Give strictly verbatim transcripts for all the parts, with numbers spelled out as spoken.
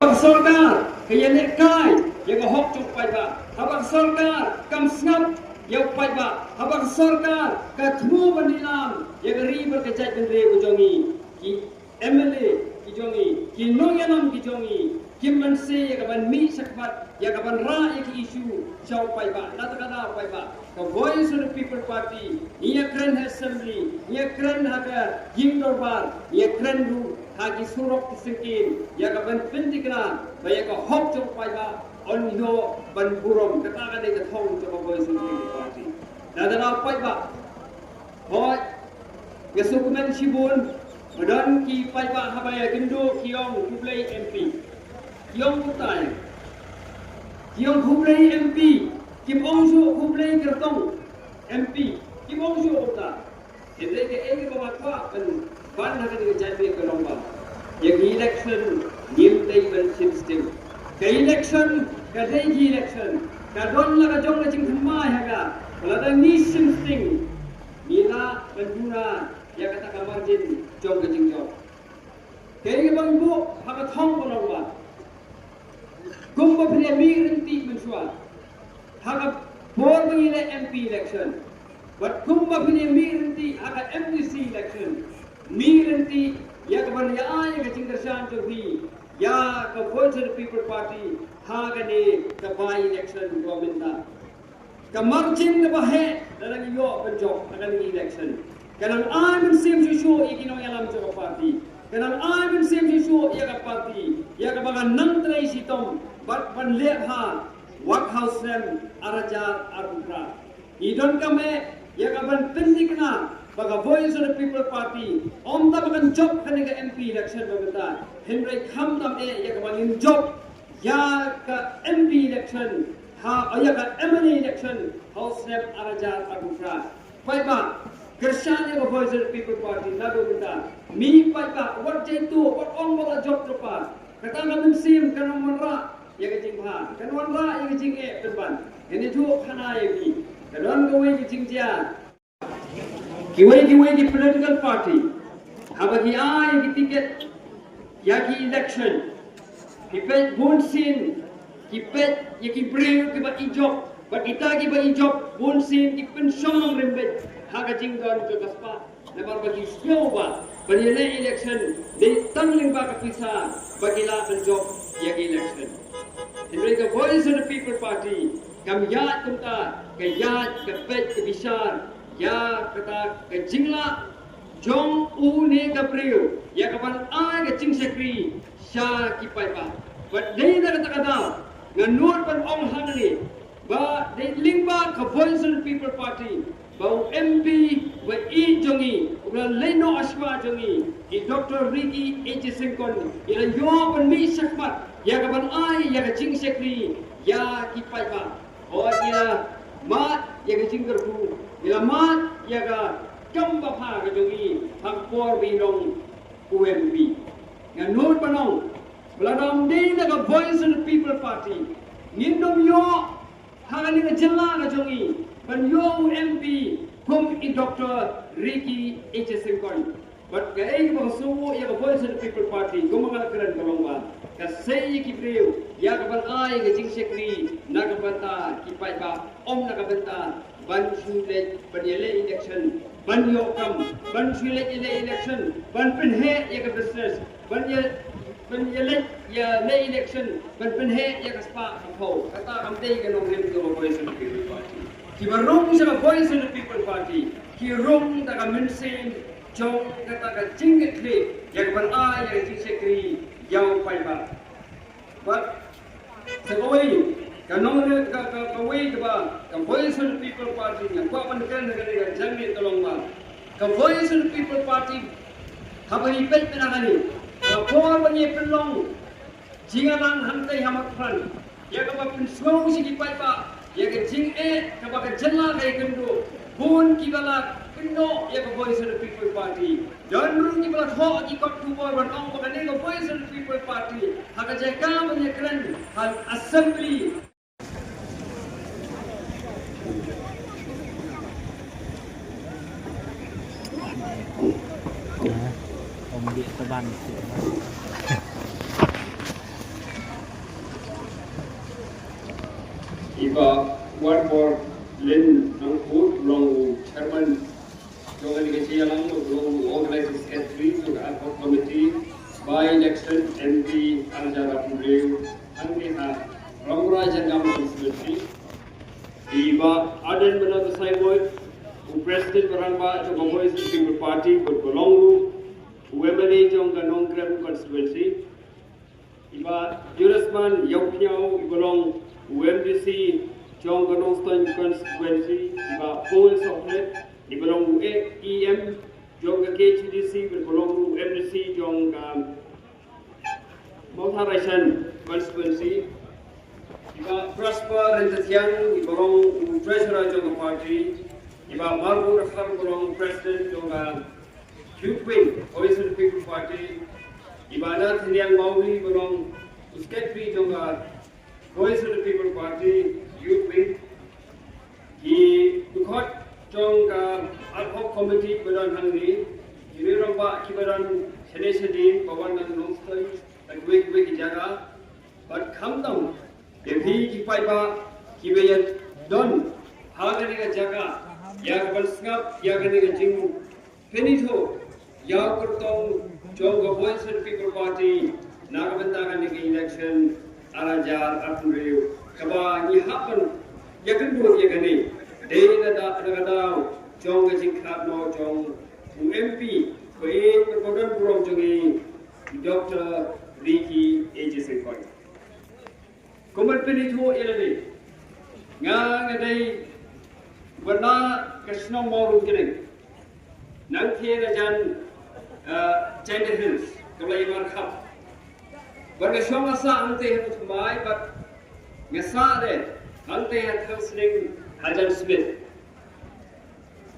Ka sorkar ka ïalehkai ïa ka hok jong u paidbah. Haba ka sorkar kam sngap ïa u paidbah. Haba ka sorkar ka thmu ban ïalam ïa ka ri bad ka jaitbynriew ka jong ngi. Ki M L A ki jong ngi, ki nongïalam ki jong ngi, kim banse ïa ka ban mih shakhmat, ïa ka ban rah ïa ki issue sha u paidbah. Na kata ka daw paidbah, ka Voice of the People Party, ngi ïakren ha assembly, ngi ïakren ha ka ïing dorbar, ngi ïakren ruh ha ki surok ki syngkien, ïa ka ban pynthikna ba ïa ka hok jong u paidbah yn ïoh ban burom. Kata ka dei ka thong jong ka Voice of the People Party. Na kata ka daw paidbah, hooid, nga sngewkmen shibun ba don ki paidbah haba ïakynduh ki ong khublei M P. Ki ong kumta, ki ong khublei M P. Kim ong shuh khublei kyrtong M P. Kim ong shuh kumta. Hynrei kaei kaba nga kwah ban ban ha kane ka jingïakhun ka long ba ïa ka election ngim dei ban shim sting. Ka election ka dei ka election. Ka don la ka jong ka jingthymmai ha ka. Lada ngi shim sting, ngi lah ban duna ïa kata ka margin jong ka jingjop. Kaei kaba ngi buh ha ka thong ka long ba kumba phin ïa mih ryntih mynshuwa ha ka por ba ngi leh M P election, bad kumba phin ïa mih ryntih ha ka M D C election, mih ryntih ïa ka ban ïa ai ïa ka jingkyrshan jong phi ïa ka Voice of the People Party ha kane ka by election kaba mynta. Ka margin kaba heh lada ngi ïoh ban jop ha kane ka election ka nang ai mynsiem shuh shuh ïa ki nongïalam jong ka party, ka nang ai mynsiem shuh shuh ïa ka party, ïa kaba kan nang trei shitom bad ban leh ha wat ha u snem ar hajar arphew phra. Ngi donkam eh ïa ka ban pynthikna ba ka Voice of the People Party ym tang ba kan jop kane ka M P election ba mynta, hynrei khamtam eh ïa kaba ngin jop ïa ka M P election ha, ïa ka M L A election ha u snem ar hajar arphew phra. Paidbah, kyrshan ïa ka Voice of the People Party naduh mynta. Mih paidbah, wat jaituh, wat ong ba la jop lypa. Kata ka mynsiem kan ym wanrah ïa ka jingbha, kan wanrah ïa ka jingeh pynban. Ngin ïathuh khana ïa phi, ka don kawei ka jingjia. Kiwei kiwei ki political party haba ki ai ki ticket ïa ki election, ki peit bun sien, ki peit ïa ki briew kiba ijop, bad kita kiba ijop bun sien ki pynshong nongrim beit ha ka jingdon jong ka spah. Namar ba ki sngew ba ban ïaleh election dei tang lyngba ka pisa ba ki lah ban jop ïa ki election. Hynrei ka Voice of the People Party kam ïaid kumta, ka ïaid ka peit ka bishar ïa kata ka jinglah jong une ka briew ïa ka ban ai ka jingshakri sha ki paidbah. Bad dei na kata ka daw nga nud ban ong hangne ba dei lyngba ka Voice of the People Party ba u M P ba ïeit jong ngi, u la leit noh ha shuwa jong ngi, i Doctor Ricky A J Syngkon, i la ïoh ban mih shakhmat ïa ka ban ai ïa ka jingshakri ïa ki paidbah. Hooid, ngi la mad ïa ka jingkyrkhu, ngi la mad ïa ka kam ba bha ka jong i ha ka por ba i long u M P. Nga nud ban ong ba lada ym dei na ka Voice of the People Party, ngin ym ïoh ha kane ka jylla ka jong i ban ïoh u M P kum i Doctor Ricky A J Syngkon. Bad kaei kaba nga sngewnguh ïa ka Voice of the People Party, kumba nga la kren ka long ba ka sei ïa ki briew ïa ka ban ai ka jingshakri na ka bynta ki paidbah, ym na ka bynta ban shu leit ban ïaleh election ban ïoh kam, ban shu leit ïaleh election ban pynheh ïa ka business, ban ïa, ban ïaleh, ïaleh election ban pynheh ïa ka spah ka phew. Kata kam dei ka nongrim jong ka Voice of the People Party. Kiba rung sha ka Voice of the People Party ki rung da ka mynsiem jong kata ka jingkitkhlieh ïa ka ban ai ïa ka jingshakri ïa u paidbah. Bad sa kawei ka nongrim, ka, ka, kawei kaba ka Voice of the People Party nga kwah ban kren ha kane ka janmiet ka long ba ka Voice of the People Party haba ngi peit mynta kane, ha ka por ba ngi pynlong jingïalang hangtei ha Mawkyrwat ïa kaba pynsngew sha ki paidbah ïa ka jingeh kaba ka jylla ka ïakynduh, bun kiba la kynnoh ïa ka Voice of the People Party. Don ruh kiba la thoh ki kot khubor ban ong ba kane ka Voice of the People Party ha ka jaka ban ïakren ha Assembly. Ong bit teban. I Bah Warbor Lin Nongkut, long u chairman jong ka Dikit Yalang, long u organizing secretary jong ka ad hoc committee by election M P arhajar arphew hynriew, hangne ha Rambrai Jyrngam constituency. I Bah Ardent Miller Basaiawmoit, u president rangbah jong ka Voice of the People Party, bad ka long u MLA jong ka Nongkrem constituency. I Bah Jonas Man Ïawphniaw, i ba long u MDC jong ka Nongstoiñ constituency. I Bah Paul Sohkhlet, i ba long u EM jong ka KHADC, bad ka long u MDC jong ka Mawthadraishan constituency. I Bah Prosper Ryntathiang, i ba long u treasurer jong ka party. I Bah Marbud Rakhar, i ba long u president jong ka Youth Wing, Voice of the People Party. I Bah Nathaniel Mawrie, i ba long u secretary jong ka Voice of the People Party, Youth Wing. Ki dkhot jong ka ad hoc committee ba don hangne, ki rangbah ki ba don shane shane, ba wan na Nongstoiñ, na kiwei kiwei ki jaka. Bad khamtam ïa phi ki paidbah ki ba ïa don ha kane ka jaka, ïa ka ban sngap ïa kane ka jingpynithuh ïa u kyrtong jong ka Voice of the People Party na ka bynta kane ka election arhajar arphew hynriew, kaba ngi hap ban ïakynduh ïa kane dei na ka daw jong ka jingkhlad noh jong u MP ba ïeit bad ba don burom jong ngi, Doctor Ricky A J Syngkon. Kumba pynithuh ïa lade, nga nga dei ba na ka shnong Mawryngkneng, nangta na jan Jaintia Hills, kaba la ïamar Khap. Bad nga shong nga sah hangta ha Thymmai, bad nga sah de hangta ha Thangsling hajan Smit.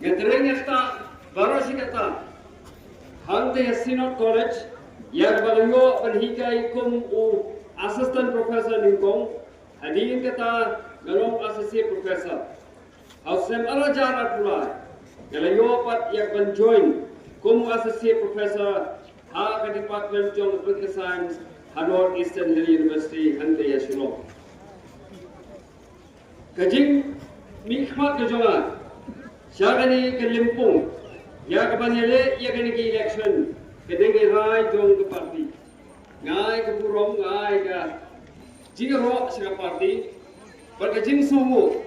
Nga trei nga ktah baroh shi katta hangta ha Synod College, ïa kaba nga ïoh ban hikai kum u assistant professor nyngkong. Hadien kata nga long associate professor. Ha u snem arhajar arphew lai nga la ïoh pat ïa ka ban join kum u associate professor ha ka department jong political science ha North Eastern Hill University hangta ha Shillong. Ka jingmihkhmat ka jong nga sha kane ka lympung ïa ka ban ïaleh ïa kane ka election ka dei ka rai jong ka party. Nga ai ka burom, nga ai ka jingïaroh sha ka party bad ka jingsngewbha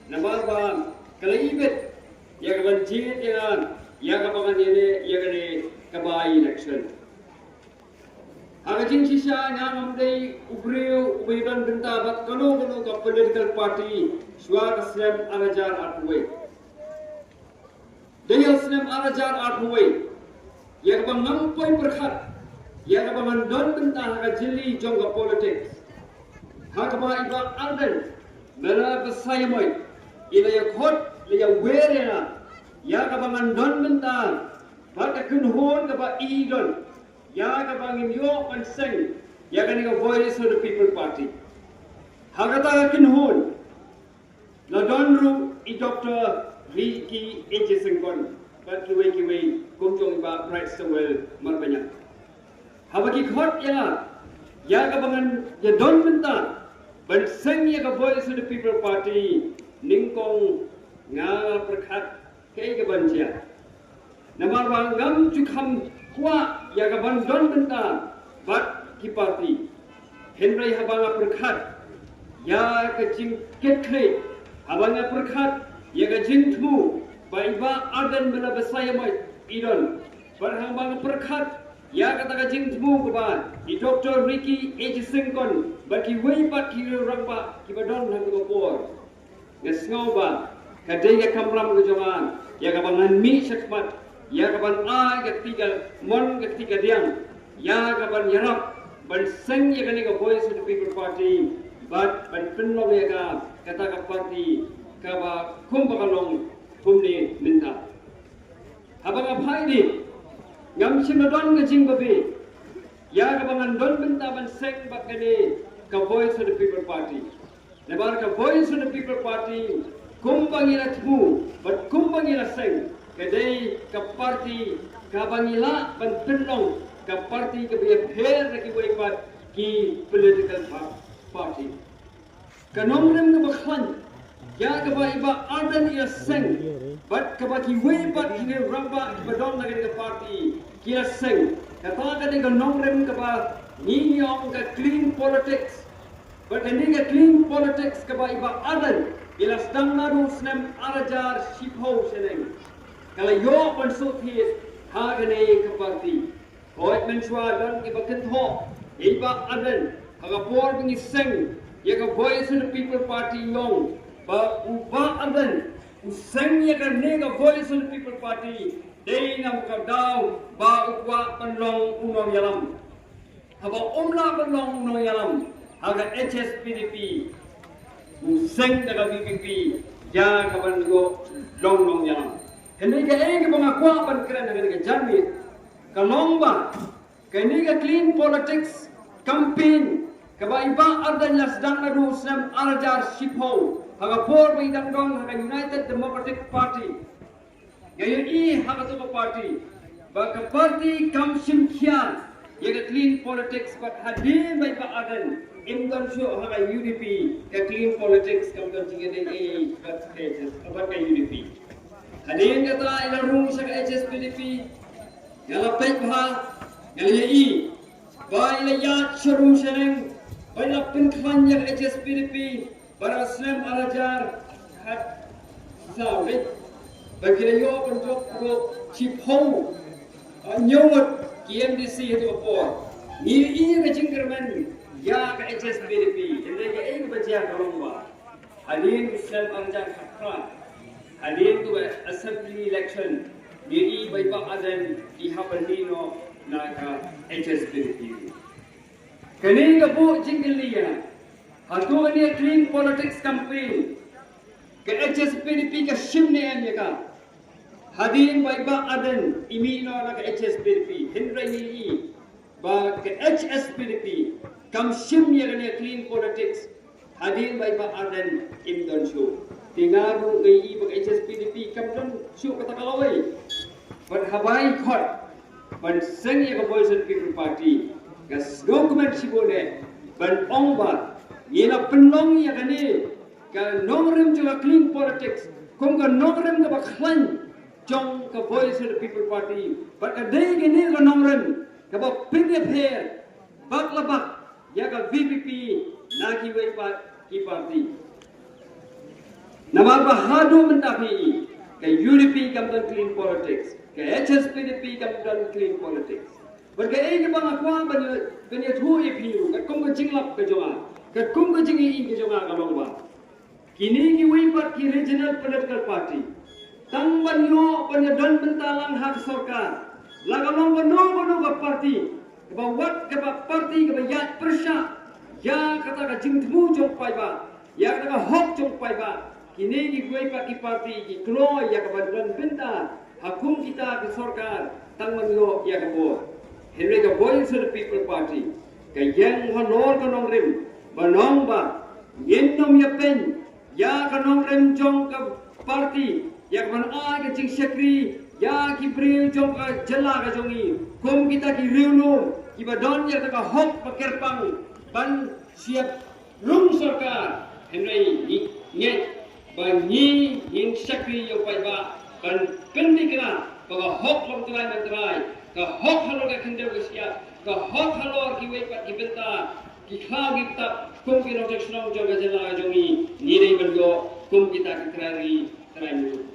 namar ba ka la ibit ïa ka ban jied ïa nga ïa ka ban ïaleh ïa kane ka by-election. Ha ka jingshisha nga ngam dei u briew u ba ïadon bynta bad kano kano ka political party shuwa ka snem arhajar arphew wei. Dei ha u snem arhajar arphew wei ïa kaba ngam poi pyrkhat ïa kaba ngan don bynta ha ka jylli jong ka politics. Ha kaba i Bah Ardent Miller Basaiawmoit i la ïakhot, la ïawer ïa nga ïa kaba ngan don bynta bad ka kynhun kaba i don ïa kaba ngin ïoh ban seng ïa kane ka Voice of the People Party. Ha kata ka kynhun la don ruh i Doctor Ricky A J Syngkon bad kiwei kiwei kum jong i Bah Bright Samuel Marbaniang. Haba ki khot ïa nga ïa kaba ngan ïadon bynta ban seng ïa ka Voice of the People Party, nyngkong nga pyrkhat kaei kaban jia. Namar ba ngam ju kham kwah ïa ka ban don bynta bad ki party. Hynrei haba nga pyrkhat ïa ka jingkitkhlieh, haba nga pyrkhat ïa ka jingthmu ba i Bah Ardent Miller Basaiawmoit i don, bad haba nga pyrkhat ïa kata ka jingthmu kaba i Doctor Ricky A J Syngkon bad kiwei pat ki rangbah kiba don ha kata ka por, nga sngew ba ka dei ka kamram ka jong nga ïa kaba ngan mih shakhmat, ïa kaban ai ka kti ka mon ka kti ka diang, ïa kaban ïarap ban seng ïa kane ka Voice of the People Party bad ban pynlong ïa ka kata ka party kaba kumba ka long kumne mynta. Haba nga phai dih ngam shym la don ka jingbabe ïa kaba ngan don bynta ban seng bad kane ka Voice of the People Party. Namar ka Voice of the People Party kumba ngi la thmu bad kumba ngi la seng ka dei ka party kaba ngi lah ban pynlong ka party kaba ïapher na kiwei pat ki political pa-, party. Ka nongrim kaba khlaiñ ïa kaba i Bah Ardent i la seng bad kaba kiwei pat ki rangbah kiba don na kane ka party ki la seng, kata ka dei ka nongrim kaba ngi ong ka clean politics. Bad kane ka clean politics kaba i Bah Ardent i la sdang naduh snem ar hajar shiphew shaneng, ka la ïoh ban sngewthuh ha kane ka party. Hooid, mynshuwa don kiba kynthoh ïa i Bah Ardent ha ka por ba ngi seng ïa ka Voice of the People Party, ong ba u Bah Ardent u seng ïa kane ka Voice of the People Party dei namar ka daw ba u kwah ban long u nongïalam. Haba um lah ban long u nongïalam ha ka H S P D P, u seng da ka V P P ïa ka ban long nongïalam. Hynrei kaei kaba nga kwah ban kren ha kane ka janmiet ka long ba kane ka clean politics campaign kaba i Bah Ardent i la sdang naduh snem ar hajar shiphew ha ka por ba i dang don ha ka United Democratic Party. Nga ïohi ha kato ka party ba ka party kam shim khia ïa ka clean politics, bad hadien ba i Bah Ardent im don shuh ha ka U D P, ka clean politics kam don jingïadei ei bad ka U D P. Hadien kata i la rung sha ka H S P D P. Nga la peit bha, nga la ïohi ba i la ïaid sharum shaneng, ba i la pynkhlaiñ ïa ka H S P D P, ba ha snem ar hajar khatsaw, ba ki la ïoh ban jop ruh shiphew, ah, hynñiew ngut ki M D C ha kato ka por. Ngi ïohi ka jingkyrmen ïa ka H S P D P, hynrei kaei kaba jia ka long ba hadien u snem ar hajar khatphra, hadien ka assembly election, ngi ïohi ba i Bah Ardent i hap ban leit noh na ka H S P D P. Kane ka buh jingkylli ïa nga, hato kane ka clean politics campaign ka H S P D P ka shim ne em ïa ka? Hadien ba i Bah Ardent i mih noh na ka H S P D P, hynrei ngi ïohi ba ka H S P D P kam shim ïa kane ka clean politics hadien ba i Bah Ardent im don shuh. Te nga ruh nga ïohi ba ka H S P D P kam don shuh kata ka lawei. Bad haba i khot ban seng ïa ka Voice of the People Party, nga sngewkmen shibun eh ban ong ba ngi la pynlong ïa kane ka nongrim jong ka clean politics kum ka nongrim kaba khlaiñ jong ka Voice of the People Party. Bad ka dei kane ka nongrim kaba pynïapher bak la bak ïa ka V P P na kiwei pat ki party. Namar ba haduh mynta phi, ka U D P kam don clean politics, ka H S P D P kam don clean politics. Bad kaei kaba nga kwah ban ïa, ban ïathuh ïa phi ruh, katkum ka jinglap ka jong nga, katkum ka jingïohi ka jong nga ka long ba kine kiwei pat ki regional political party, tang ban ïoh ban ïadon bynta lang ha ka sorkar, la ka long kano kano ka party, kaba wat kaba party kaba ïaid pyrshah ïa kata ka jingthmu jong paidbah, ïa kata ka hok jong paidbah, kine kiwei pat ki party ki kloi ïa ka ban don bynta ha kum kita ki sorkar tang ban ïoh ïa ka bor. Hynrei ka Voice of the People Party ka ïeng halor ka nongrim ban ong ba ngin ym ïapeiñ ïa ka nongrim jong ka party ïa ka ban ai ka jingshakri ïa ki briew jong ka jylla ka jong ngi, kum kita ki riewlum kiba don ïa kata ka hok ba kyrpang ban shu ïa rung sorkar. Hynrei ngi ngeit ba ngi ngin shakri ïa u paidbah ban pynthikna ba ka hok long trai ban trai, ka hok halor ka khyndew ka shyiap, ka hok halor kiwei pat ki bynta, ki khlaw ki btap kum ki nongshong shnong jong ka jylla jong ngi, ngi dei ban ïoh kum kita ki trai ri trai muluk.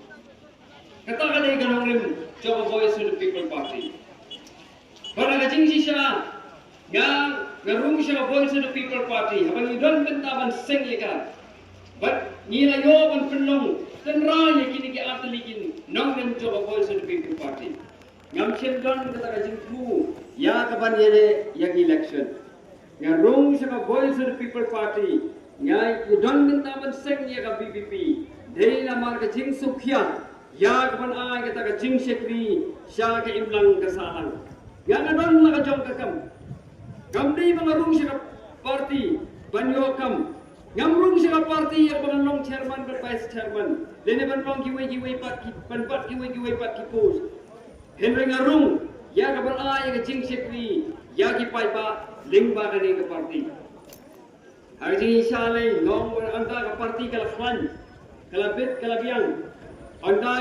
Kata ka dei ka nongrim jong ka Voice of the People Party. Bad ha ka jingshisha, nga, nga rung sha ka Voice of the People Party haba ngi don bynta ban seng ïa ka. Bad ngi la ïoh ban pynlong tynrai ïa kine ki artylli ki nongrim jong ka Voice of the People Party. Ngam shym don kata ka jingthmu ïa ka ban ïaleh ïa ka election. Nga rung sha ka Voice of the People Party, nga don bynta ban seng ïa ka V P P dei namar ka jingsngewkhia ïa ka ban ai kata ka jingshakri sha ka imlang ka sahlang. Nga, nga don la ka jong ka kam. Kam dei ba nga rung sha ka party ban ïoh kam. Ngam rung sha ka party ïa ka ban long chairman bad vice chairman, lane ban long kiwei kiwei pat ki, ban bat kiwei kiwei pat ki post. Hynrei nga rung ïa ka ban ai ïa ka jingshakri ïa ki paidbah lyngba kane ka party. Ha ka jingïaishah lei, nga ong ba ynda ka party ka la khlaiñ, ka la bit, ka la biang, ynda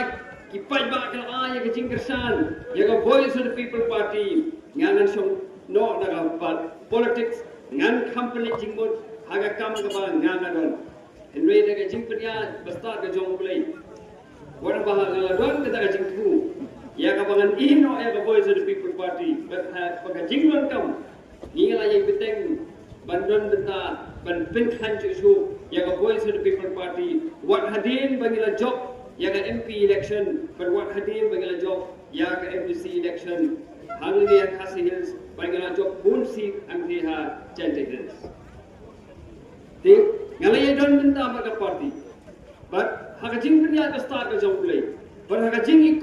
ki paidbah ki la ai ïa ka jingkyrshan ïa ka Voice of the People Party, nga ngan shong noh na ka politics, ngan kham pynleit jingmut ha ka kam kaba nga nga don. Hynrei da ka jingpynïaid bastad ka jong U Blei, wat haba nga la don kata ka jingthmu ïa kaba ngan ïehnoh ïa ka Voice of the People Party, bad ha ka jingdonkam ngi la ïai bteng ban don bynta, ban pynkhlaiñ shuh shuh ïa ka Voice of the People Party, wat hadien ba ngi la jop ïa ka M P election, bad wat hadien ba ngi la jop ïa ka M D C election hangne ha Khasi Hills, ba ngi la jop bun seat hangtei ha Jaintia Hills. Te nga la ïai don bynta bad ka party, bad ha ka jingpynïaid bastad ka jong U Blei, bad ha ka jingïakob